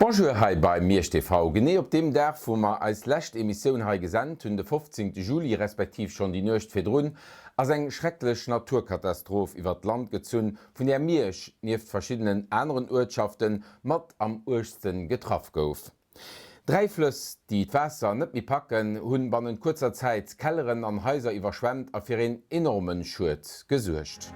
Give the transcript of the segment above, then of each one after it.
Bonjour hei bei Miersch TV. Genee op deem Dag wou mer eis lescht Emissioun hei gesent hunn, de 15 Juli, respektiv schonn déi Nuecht virdrun, ass eng schrecklech Naturkatastroph iwwert d'Land gezunn, vun där Miersch, nieft verschiddenen aneren Uertschaften, mat am uergsten getraff gouf. Dräi Flëss, déi d'Waasser net méi packen, hunn bannent kuerzer Zäit Kelleren an Haiser iwwerschwemmt a fir een enormen Schued gesuergt.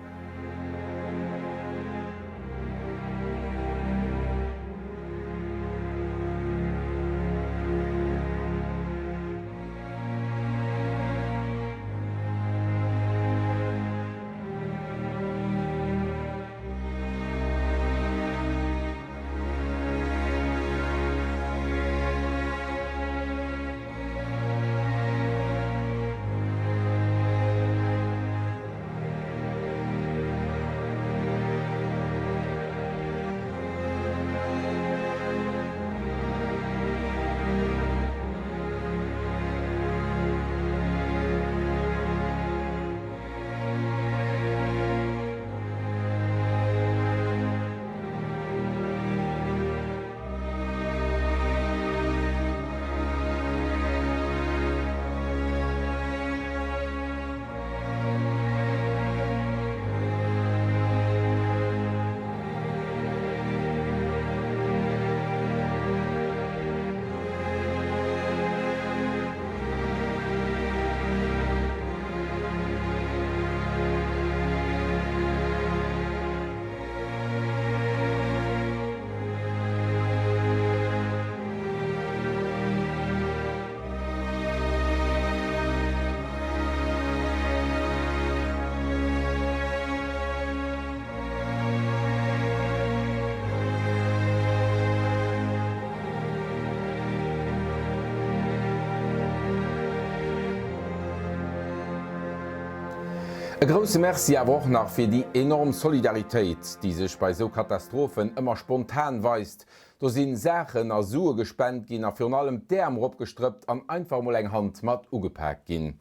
E grousse Merci awer och nach fir déi enorm Solidaritéit, déi sech bei esou Katastrophen ëmmer spontan weist. Do sinn Saachen a Sue gespent ginn a virun allem d'Äerm eropgestrëppt an einfach emol eng Hand mat ugepaakt ginn.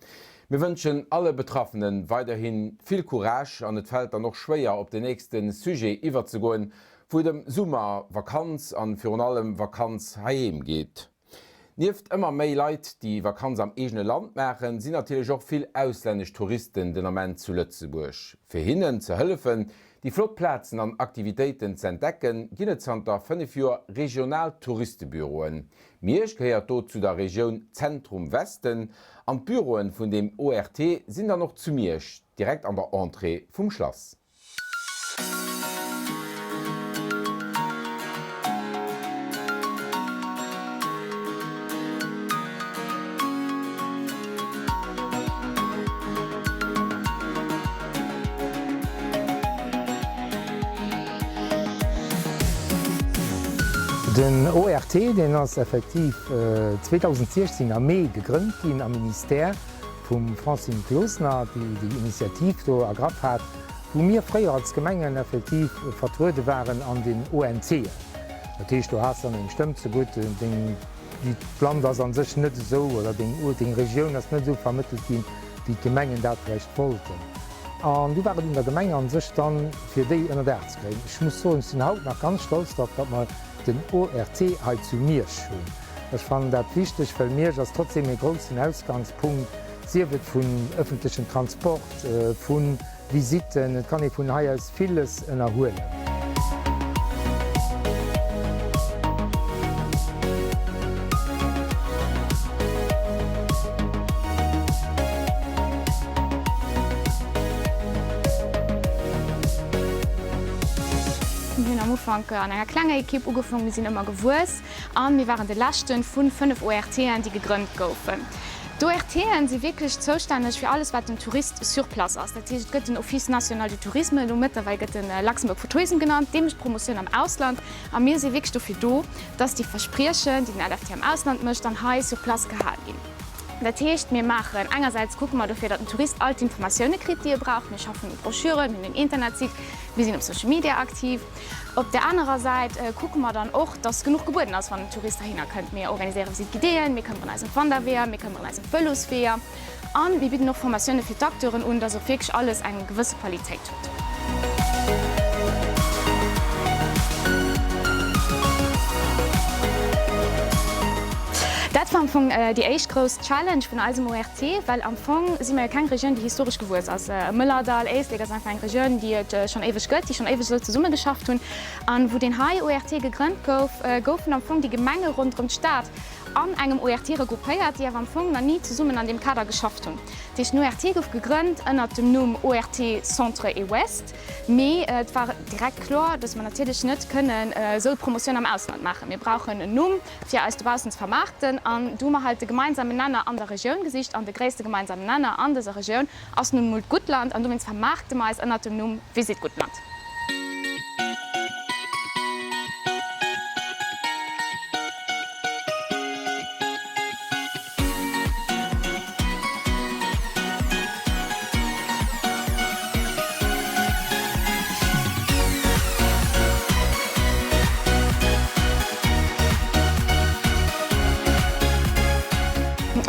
Mir wënschen alle Betraffenen weiderhi vill Courage an et fält dann och schwéier op den nächste Sujet iwwerzegoen, wou et ëm Summer, Vakanz an virun allem Vakanz heiheem geet. Nieft ëmmer méi Leit, déi Vakanz am eegene Land maachen, sinn natierlech och vill auslännesch Touristen den Ament zu Lëtzebuerg. Fir hinnen ze hëllefen, déi flott Plazen an Aktivitéiten z'entdecken, ginn et zanter 5 Joer regional Touristebüroen. Miersch gehéiert do zu der Regioun Zentrum Westen an d'Büroen vun dem ORT sinn dann och zu Miersch, direkt an der Entrée vum Schlass. Den ORT, deen ass effektiv 2016 am Mee gegrënnt ginn am Ministère. vum Francine Closener, déi déi Initiativ do ergraff hat, wou mir fréier als Gemengen effektiv vertruede waren an den ONCen. Dat heescht, do has dann eng Stëmm zegutt, deng, d'Land ass a sech net esou, oder deng, deng Regioun ass net esou vermëttelt ginn, wéi d'Gemengen dat vläicht wollten. An du war et un der Gemeng a sech dann, fir déi ënner Daach ze kréien. Ech muss soen, ech sinn haut nach ganz stolz drop, datt mer den ORT hei zu Miersch hunn. Ech fannen dat wichteg, well Miersch ass trotzdem ee groussen Ausgangspunkt, sief et vun ëffentlechem Transport, vu Visitten, et kann ee vun hei aus villes ënnerhuelen. Mir hunn am Ufank an enger klenger Ekipp ugefaangen, mir sinn ëmmer gewuess. A mir waren de leschte vu 5 ORTen, déi gegrënnt goufen. D'ORTen si wierklech zoustänneg fir alles, wat den Tourist sur place ass. Dat heescht, et gëtt den Office national du tourisme, elo mëttlerweil gëtt en Luxembourg for Tourism genannt, dee mécht d'Promotioun am Ausland. A mir si wierklech dofir do, dass déi Verspriechen, déi den LFT am Ausland mécht, dann hei sur place gehal ginn. Dat heescht, mir maachen engersäits, kucke mer dofir, datt den Tourist all d'Informatioune kritt, déi e brauch. Mir schaffen u Broschüren, mir hunn en Internetsite, mir sinn op Social Media aktiv. Op där anerer Säit kucke mer dann och, dass genuch gebueden ass, wann en Tourist heihinner kënnt. Mir organiséiere Visite guidéeën, mir këmmeren eis ëm d'Wanderweeër, mir këmmeren eis ëm d'Vëlosweeër a mir bidden och Formatioune fir d'Acteuren un, dass och wierklech alles eng gewësse Qualitéit huet. Dat war am Fong déi éischt grouss Challenge vun eisem ORT, well am Fong si mer jo keng Regioun, déi historesch gewuess ass. Mëllerdall, Éislek ass einfach eng Regioun, déi et schonn éiweg gëtt, déi schonn éiweg esou zesummegeschafft hunn. An wou deen hei ORT gegrënnt gouf, goufen am Fong déi Gemenge ronderëm d'Stad an engem ORT regroupéiert, déi awer am Fong nach ni zesummen an deem Kader geschafft hunn. Dat heescht, den ORT gouf gegrënnt ënnert dem Numm ORT Centre et Ouest, mee et war direkt kloer, dass mer natierlech net kënnen esou Promotioun am Ausland maachen. Mir brauchen en Numm, fir eis dobaussen ze vermaarkten. An du hu mer halt de gemeinsamen Nenner an der Regioun gesicht. An de gréisste gemeinsamen Nenner an dëser Regioun ass nun emol d'Guttland. An dowéinst vermaarkte mer eis ënnert dem Numm Visit Guttland.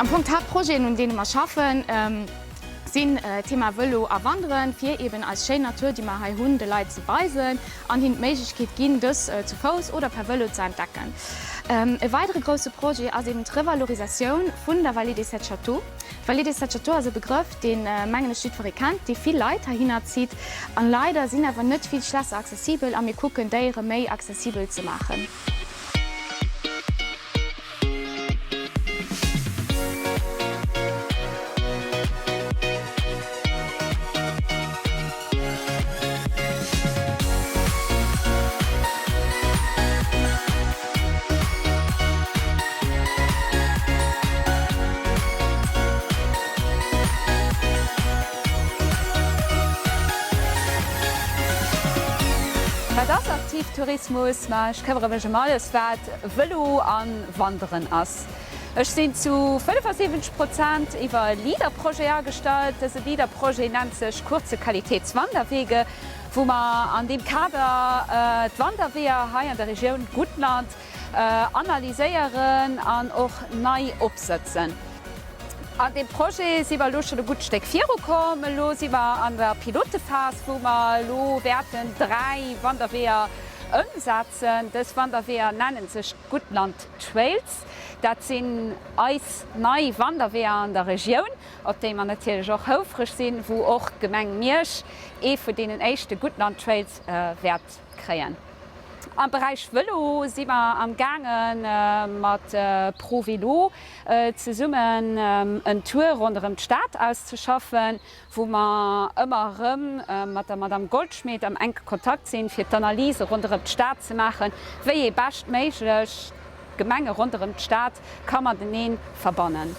Am Fong d'Haaptprojeten, un deene mer schaffen, sinn d'Thema Vëlo a Wanderen, fir eben eis schéin Natur, déi mer hei hunn, de Leit ze weisen an hinnen d'Méiglechkeet ginn, dës zu Fouss oder per Vëlo ze entdecken. E weidere grousse Projet ass eben d'Revalorisatioun vun der Vallée des Sept Châteaux. D'Vallée des Sept Châteaux ass e Begrëff, deen, mengen ech, jiddweree kennt, dee vill Leit heihinner zitt. An leider sinn awer net vill Schlässer accessibel a mir kucken, déi erëm méi accessibel ze maachen. Wat ass Aktivtourismus? Ma ech këmmere mech ëm alles wat Vëlo a Wanderen ass. Ech sinn zu 75 Prozent iwwer e LEADER-Projet agestallt. Dëse LEADER-Projet nennt sech Kurze Qualitätswanderwege, wou mer an deem Kader d'Wanderweeër hei an der Regioun Guttland analyséieren an och nei opsëtzen. An deem Projet si mer elo schonn e gutt Stéck virukomm. Elo si mer an der Pilotephas, wou mer elo wäerten 3 Wanderweeër ëmsetzen. Dës Wanderweeër nennen sech Guttland Trails. Dat sinn eis nei Wanderweeër an der Regioun, op déi mer natierlech och houfreg sinn, wou och d'Gemeng Miersch ee vun deenen éischte Guttland Trails wäert kréien. Am Beräich Vëlo si mer am gaange mat ProVelo zesummen en Tour ronderëm d'Stad auszeschaffen, wou mer ëmmer erëm mat der Madame Goldschmit am enke Kontakt sinn, fir d'Analyse ronderëm d'Stad ze maachen, wéi ee beschtméiglech d'Gemenge ronderëm d'Stad ka matenee verbannen.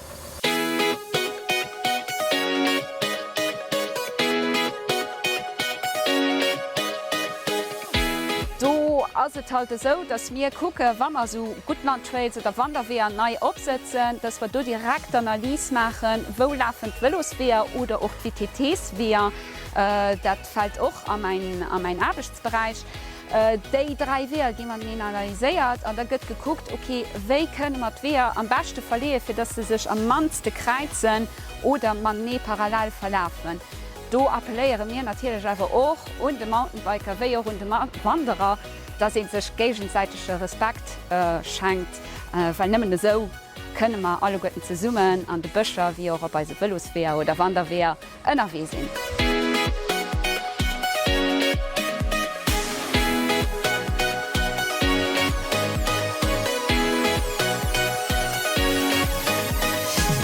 Do ass et halt esou, dass mir kucken, wa mer esou Guttland-Trails oder Wanderweeër nei opsëtzen, dass mer do direkt d'Analys maachen, wou lafen d'Vëlosweeër oder och d'VTTs-Weeër. Dat fält och a mäin, a mäin Aarbechtsberäich. Déi 3 Weeër gi mateneen analyséiert an da gëtt gekuckt, ok, wéi kënne mer d'Weeër am beschte verleeën, fir dass se sech am mannste kräizen oder matenee parallel verlafen. Do appelléiere mir natierlech awer och un de Mountainbiker wéi och un de Wanderer, dass ee sech géigesäitege Respekt schenkt, well nëmmen esou kënne mer alleguerten zesummen an de Bëscher wéi och op eise Vëlosweeër oder Wanderweeër ënnerwee sinn.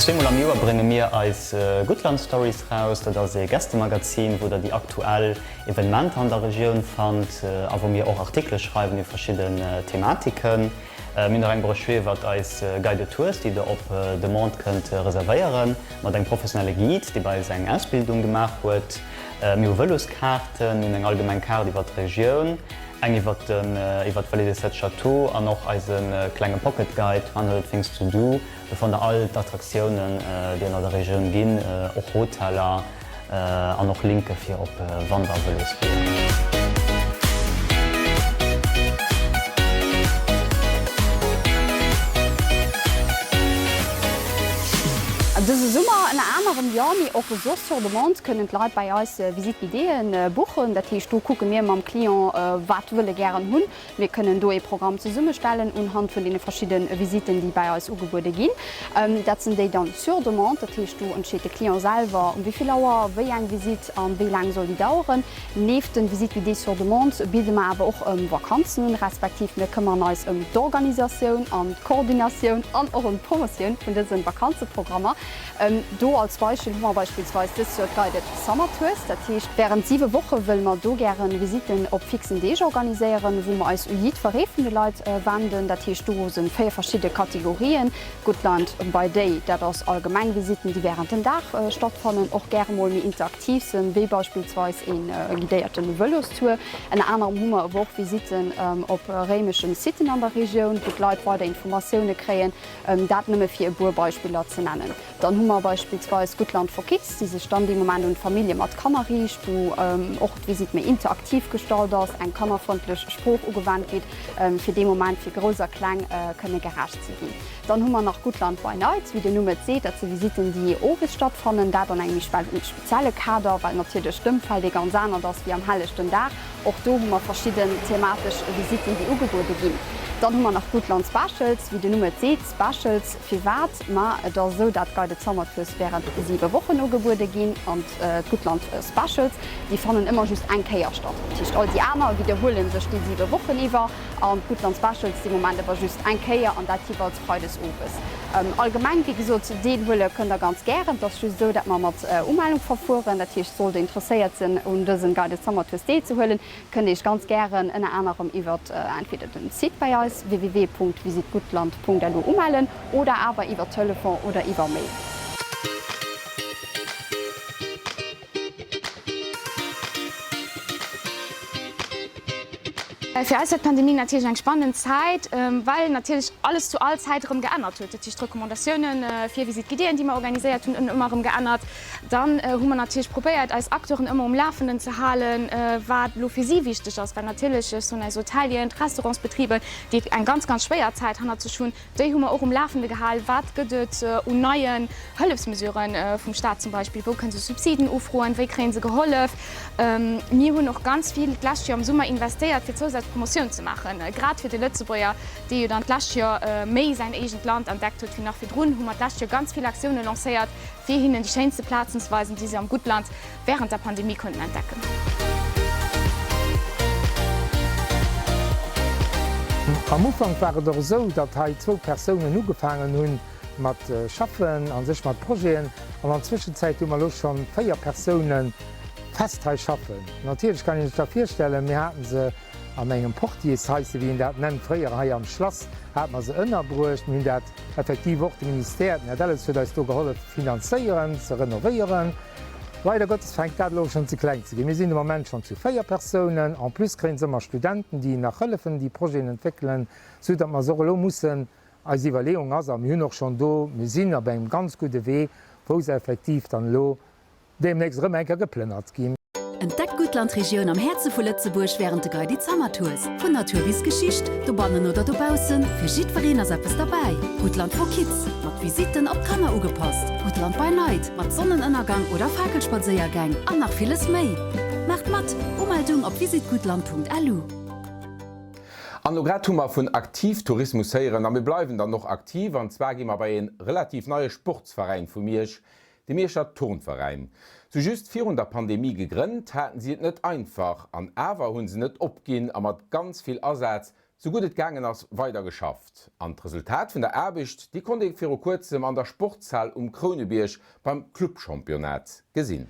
Zweemol am Joer brénge mir eis Guttland Stories raus. Dat ass ee Gästemagazin, wou der déi aktuell Evenementer an der Regioun fannt a wou mir och Artikele schreiwen iwwer verschidden Thematiken. Mir hunn och eng Broschür iwwert eis Guided Tours, déi der op Demande kënnt reservéieren, mat engem professionelle Guide, dee bei eis eng Ausbildung gemaach huet. Mir hu Vëloskaarten, mir hunn eng allgemeng Kaart iwwert d'Regioun, eng iwwert den iwwert d'Vallée des Sept Châteaux an och eise klenge Pocket Guide 100 Things to Do. Do fannt der all d'Attraktiounen, déi an der Regioun ginn, och Hoteller an och Linke fir op Wander a Vëlosweeër. Dëse Summer ënner anerem, jo, mee och soss sur demande kënnen d'Leit bei eis Visite guidéeën buchen. Dat heescht, do kucke mir mam Client, wat wëll e gären hunn. Mir kënnen do ee Programm zesummestellen unhand vun deene verschidde Visitten, déi bei eis ugebuede ginn. Dat sinn déi dann sur demande, dat heescht, do entscheet de Client selwer, um wéi vill Auer wéi eng Visitt a wéi laang soll déi daueren. Nieft den Visites guidées sur demande bidde mer awer och Vakanzen un, respektiv mir këmmeren eis ëm d'Organisatioun an d'Koordinatioun an och ëm d'Promotioun vun dësen Vakanzeprogrammer. Do als Beispill hu mer beispillsweis dëst Joer d'Guided Summer Tours, dat heescht wärend 7 Woche wëlle mer do gären Visitten op fixen Deeg organiséieren, wou mer eis u jiddweree vun de Leit wenden. Dat heescht do sinn 4 verschidde Kategorien, Guttland by Day, dat ass allgemeng Visitten, déi wärend dem Dag stattfannen, och gäre mol méi interaktiv sinn, wéi beispillsweis ee guidéierte Vëlostour. Ënner anerem hu mer awer och Visitten op réimeschen Siten an der Regioun, wou d'Leit weider Informatioune kréien, dat nëmme fir e puer Beispiller ze nennen. Dann hu mer beispillsweis Guttland for Kids, déi sech dann dee Moment un d'Famillje mat Kanner riicht, wou och d'Visitt méi interaktiv gestalt ass, eng kannerfrëndlech Sprooch ugewennt gétt, fir dee Moment fir Grouss a Kleng kënne gerecht ze ginn. Dann hu mer nach Guttland by Night, wéi den Numm et seet, dat si Visitten, déi owes stattfannen, dat an engem méi spezielle Kader, well natierlech d'Ëmfeld ee ganz anert ass wéi am helllichten Dag. Och do hu mer verschidden thematesch Visitten, déi ugebuede ginn. Dann hu mer nach Guttland Specials, wéi den Numm et seet, Specials, firwat? Ma et ass esou, dat Guided Summer Tours wärend 7 Wochen ugebuede ginn an d'Guttland Specials, déi fannen ëmmer just eng Kéier statt. Dat heescht, all déi aner widderhuele sech déi 7 Wochen iwwer. An d'Guttland Specials dee Moment awer just eng Kéier an dat jeeweils freides owes. Allgemeng, wéi gesot, deelhuele kënnt der ganz gären. Et ass just esou, dat mer mat Umellung verfueren. Dat heescht, sollt der interesséiert sinn un dësen Guided Summer Tours deelzehuelen, kënnt Iech ganz gären ënner anerem iwwert entweder den Site bei eis www.visitguttland.lu umellen oder awer iwwer Telefon oder iwwer Mail. Fir eis war d'Pandemie natierlech eng spannend Zäit, well natierlech alles zu all Zäit erëm geännert huet. Dat heescht d'Recommandatioune fir Visite guidéeën, déi mer organiséiert hunn, hunn ëmmer erëm geännert. Dann hu mer natierlech probéiert, eis Acteuren ëmmer um Lafenden ze halen, wat elo fir si wichteg ass, well natierlech, ech soen, eis Hotelieren, d'Restaurantsbetriber, déi eng ganz, ganz schwéier Zäit hannert sech hunn, Déi hu mer och um Lafende gehal. Wat gëtt et un neien Hëllefsmesuren vum Staat zum Beispill? Wou kënne se Subsiden ufroen? Wéi kréie se gehollef? Mir hunn och ganz vill d'lescht Joer am Summer investéiert, fir zousätzlech Promotioun ze maachen. Grad fir de Lëtzebuerger, dee jo dann d'lescht Joer méi säin eegent Land entdeckt huet wéi nach virdrun, hu mer d'lescht Joer ganz vill Aktioune lancéiert, fir hinnen déi schéinste Plazen ze weisen, déi se am Guttland während der Pandemie konnten entdecken. Am Ufank war et och esou, datt hei zwou Persounen ugefaangen hunn mat schaffen a sech mat Projeten, an an Zwëschenzäit hu mer elo schonn 4 Persounen fest hei schaffen. Natierlech kann een sech da virstellen, mir haten se an engem Portiershaisse wéi een dat nennt, fréier hei am Schlass hate mer se ënnerbruecht. Mir hunn dat effektiv och, de Ministère, den Här Delles huet eis do gehollef finanzéieren, ze renovéieren. Leider Gottes fänkt dat elo schonn ze kleng ze ginn. Mir sinn de Moment schonn zu 4 Persounen. En plus kréien se ëmmer Studenten, déi nach hëllefen, déi Projeten entwéckelen, sou datt mer se och elo mussen, eis Iwwerleeung ass, a mir hunn och schonn do, mir sinn op engem ganz gudde Wee, wou se effektiv dann elo deemnächst erëm eng Kéier geplënnert ginn. Entdeck d'Guttlandregioun am Häerze vu Lëtzebuerg wärend de Guided Summer Tours. Vun Natur bis Geschicht, dobannen oder dobaussen, fir jiddwereen ass eppes derbäi. Guttland for Kids, mat Visitten op d'Kanner ugepasst, Guttland by Night, mat Sonnenënnergang oder Fakelspadséiergäng an nach villes méi. Maacht mat! Umeldung op visitguttland.lu. An elo grad hu mer vun Aktivtourismus héieren a mir bleiwen dann och aktiv an zwar gi mer bei ee relativ neie Sportsveräin vu Miersch, De Mierscher Turnveräin. Sou just virun der Pandemie gegrënnt, haten si et net einfach an awer hunn se net opginn a mat ganz vill Asaz, sou gutt et gaangen ass, weider geschafft. An d'Resultat vun der Aarbecht, déi konnt ee viru kuerzem an der Sportshal um Krounebierg beim Clubchampionnat gesinn.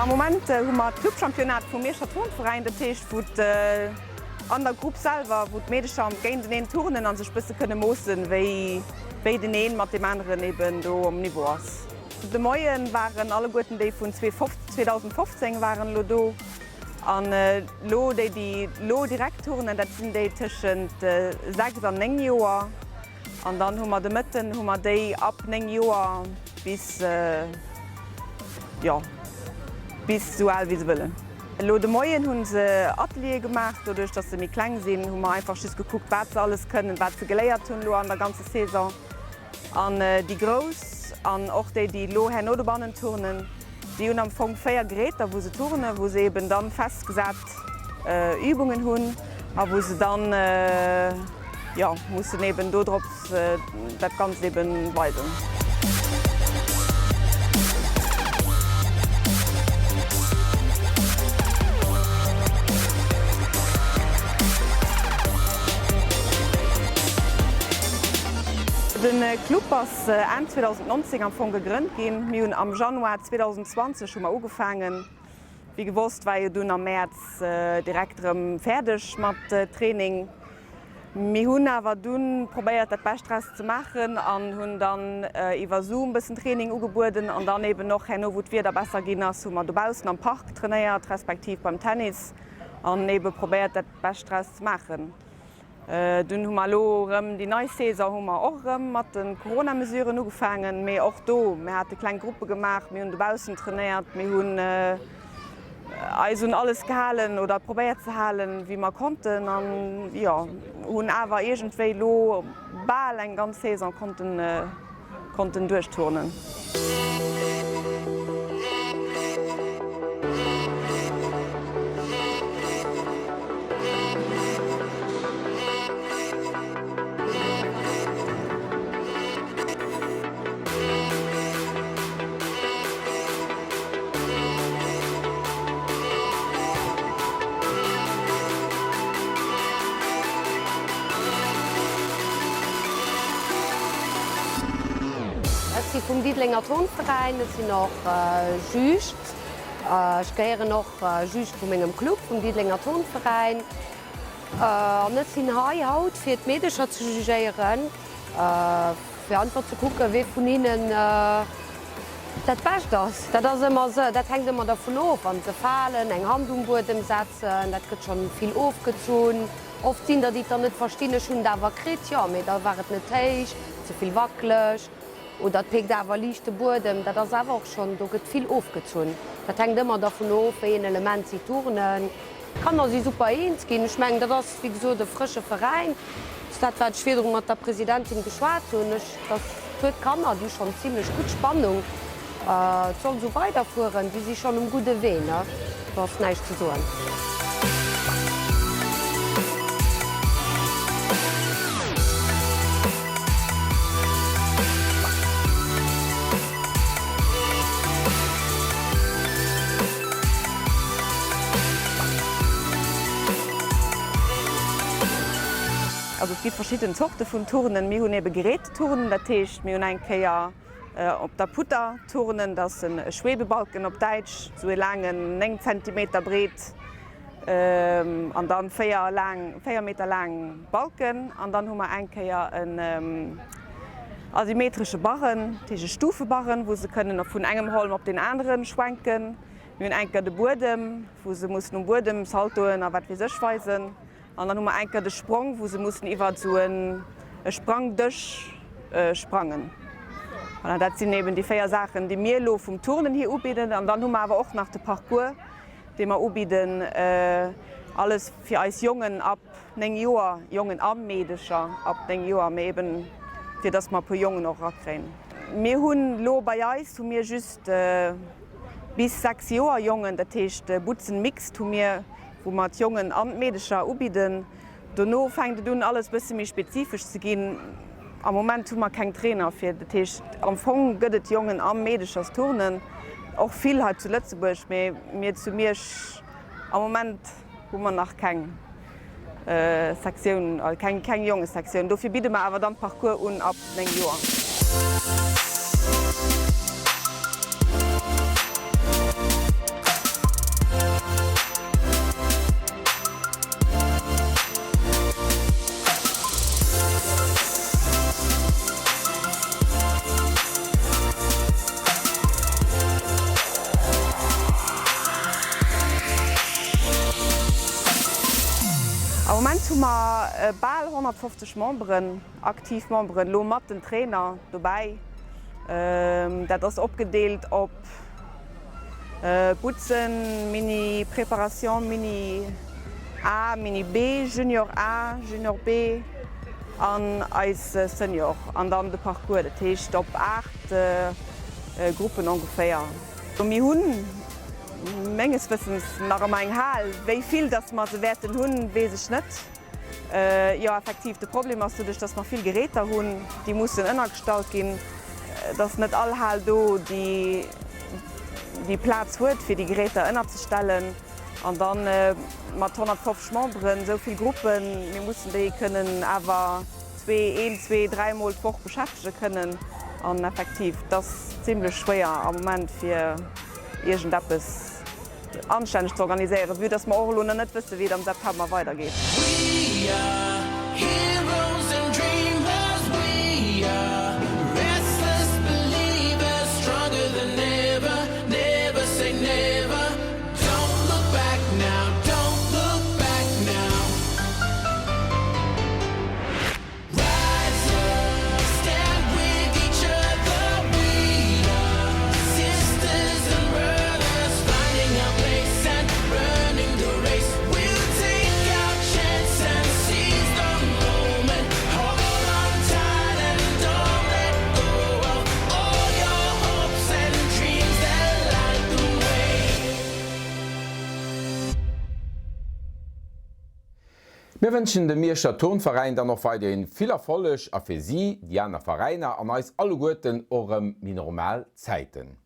Am Moment. Moment hu mer d'Clubchampionnat vum Mierscher Turnveräin, dat heescht wou an der Grupp selwer, wou d'Meedecher géinteneen turnen a sech bësse kënne moossen, wéi wéi den een mat deem aneren eben do um Niveau ass. De Moien waren alleguerten déi vun 2015 waren elo do an elo déi déi elo direkt turnen, dat sinn déi tëschent 6 an 9 Joer. An dann hu mer de Mëtten hu mer déi ab 9 Joer bis, jo, bis esou al wéi se wëllen. Elo de Moien hu se Ateliere gemaach. Doduerch datt se méi kleng sinn, hu mer einfach just gekuckt, wat se alles kënnen, wat se geléiert hunn elo an der ganzer Saison. An déi Grouss an och déi, déi elo herno dobannen turnen, déi hunn am Fong 4 Geräter, wou se turnen, wou se eben dann festgesat Übungen hunn a wou se dann, jo, mussen eben dodrops dat Ganzt eben weisen. De Club ass Enn 2019 am Fong gegrënnt ginn. Mir hunn am Januar 2020 hu mer ugefaangen. Wéi gewosst war jo dunn am Mäerz direkt erëm fäerdeg mat Training. Mir hunn awer dunn probéiert dat Bescht draus ze maachen an hunn dann iwwer Zoom bëssen Training ugebueden an dann eben och herno wou d'Wieder besser ginn ass hu mer dobaussen am Park trainéiert respektiv beim Tennis an ebe probéiert dat Bescht draus ze maachen. Dunn hu mer elo erëm déi nei Saison hu mer och erëm mat de Corona-Mesuren ugefaangen, mee och do, mir hate kleng Gruppe gemaach, mir hunn dobaussen trainéiert, mir hunn eis un alles gehalen oder probéiert ze halen, wéi mer konnten an jo, hunn awer iergendwéi elo bal eng ganz Saison konnten konnten duerchturnen. Ech si vum Diddelenger Turnveräin, ech sinn och Juge. Ech gehéieren och Juge vu mengem Club, vum Diddelenger Turnveräin. An ech sinn hei haut fir d'Meedecher ze jugéieren, fir einfach ze kucken, wee vun hinnen dat Bescht ass. Dat ass ëmmer esou, dat hänkt ëmmer dervun of, wann se falen, eng Hand um Buedem setzen, dat gëtt schonn vill ofgezunn. Oft sinn der, déi et dann net verstinn, ech hunn et awer kritt, jo, mee da war et net héich, ze vill wackeleg oder et péckt awer liicht de Buedem. Dat ass awer och schonn, do gëtt vill ofgezunn. Dat hänkt ëmmer dervun of, wéi een Element si turnen. D'Kanner si super eens ginn. Ech mengen, dat ass, wéi gesot, e frësche Veräin. Dat ass dat, wat ech virdru mat der Presidentin geschwat hunn. Ech, dat huet d'Kanner, déi hu schonn zimlech gutt Spannung. Et soll esou weiderfueren, déi si schonn um gudde Wee, ne? Do ass näischt ze soen. Also et gi verschidden Zorte vun Turnen. Mir hunn ebe Geräteturnen, dat heescht mir hunn eng Kéier Op der Putter turnen, dat ass e Schwebebalken op Däitsch, sou e laangen 9 Zentimeter breet an dann 4 laang, 4 Meter laang Balken. An dann hu mer eng Kéier en asymmetresche Barren, dat heescht e Stufebarren, wou se kënnen vun engem Holm op deen anere schwenken. Mir hunn eng Kéier de Buedem, wou se mussen um Buedem Saltoen a wat weess ech weisen. An dann hu mer eng Kéier de Sprong, wou se mussen iwwert esou e Sprangdësch sprangen. Voilà, dat sinn eben déi 4 Saachen, déi mir elo vum Turnen hier ubidden. An dann hu mer awer och nach de Parcours, dee mer ubidden, alles fir eis Jongen ab 9 Joer, Jongen a Meedecher ab 9 Joer, mee eben fir dass mer e puer Jongen och erakréien. Mir hunn elo bei eis hu mir just bis 6 Joer Jongen, dat heescht Butzen mixed hu mir, wou mer d'Jongen an d'Meedecher ubidden. Dono fänkt et un alles bësse méi spezifesch ze ginn. Am Moment hu mer keng Trainer fir, dat heescht am Fong gëtt et Jongen a Meedechersturnen, och vill hei zu Lëtzebuerg, mee mir zu Miersch am Moment hu mer nach keng Sektioun, keng Jongesektioun. Dofir bidde mer awer dann d'Parcours un ab 9 Joer. mer bal 150 Memberen, aktiv Memberen, elo mat den Trainer dobäi. Dat ass opgedeelt op Butzen, Mini Préparation, Mini A, Mini B, Junior A, Junior B an eis Senior an dann de Parcours, dat heescht op 8 Gruppen ongeféier. Mir hunn menges Wëssens nach ëmmer eng Hal. Wéi vill dass mer se wäerten hunn, weess ech net. Jo, effektiv, de Problem ass, doduerch dass mer vill Geräter hunn, déi mussen ënnergestallt ginn, et ass net all Hal do, déi déi Plaz huet, fir déi Geräter ënnerzestellen. An da mat 150 Memberen, esou vill Gruppen, mir mussen déi kënnen awer zwee, een, zwee, dräimol d'Woch beschäftege kënnen. An effektiv, et ass zimlech schwéier am Moment, fir iergendeppes anstänneg ze organiséieren, vue dass mer och elo nach net wëssen, wéi et am September weidergeet. Mir wënschen dem Mierscher Turnveräin dann och weiderhin vill Erfolleg a fir si, déi aner Veräiner an eis alleguerten och erëm méi normal Zäiten.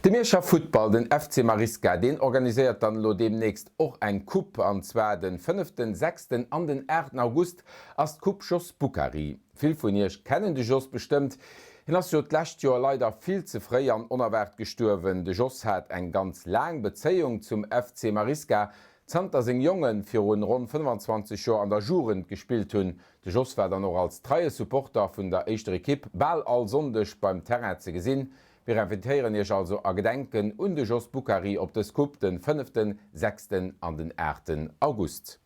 De Mierscher Futtball, den FC Marisca, deen organiséiert dann elo deemnächst och eng Coupe an zwar den fënneften, sechsten an den aachten August ass d'Coupe Jos Bucari. Vill vun iech kennen de Jos bestëmmt. Hien ass jo d'lescht Joer leider vill ze fréi an onerwaart gestuerwen. De Jos hat eng ganz laang Bezéiung zum FC Marisca, zanter seng Jongen virun ronn 25 Joer an der Jugend gespillt hunn. De Jos war dann och als treie Supporter vun der éischter Ekipp bal all Sonndeg beim Terrain ze gesinn. Mir invitéieren iech also a Gedenken un de Jos Bucari op dës Coupe den fënneften, sechsten an den aachten August.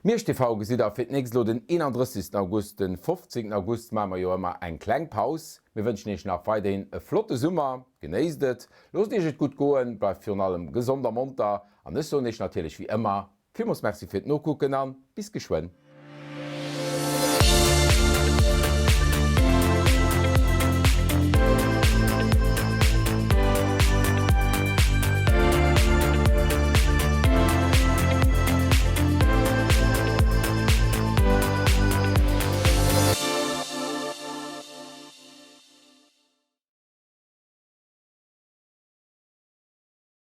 Miersch TV gesitt der fir d'nächst elo den 31 August. Den 15 August maache mer jo ëmmer eng kleng Paus. Mir wënschen iech nach weiderhin e flotte Summer, genéisst et, loosst iech et gutt goen, bleift virun allem gesond a monter an ech soen iech natierlech wéi ëmmer villmools Merci fir d'Nokucken an bis geschwënn.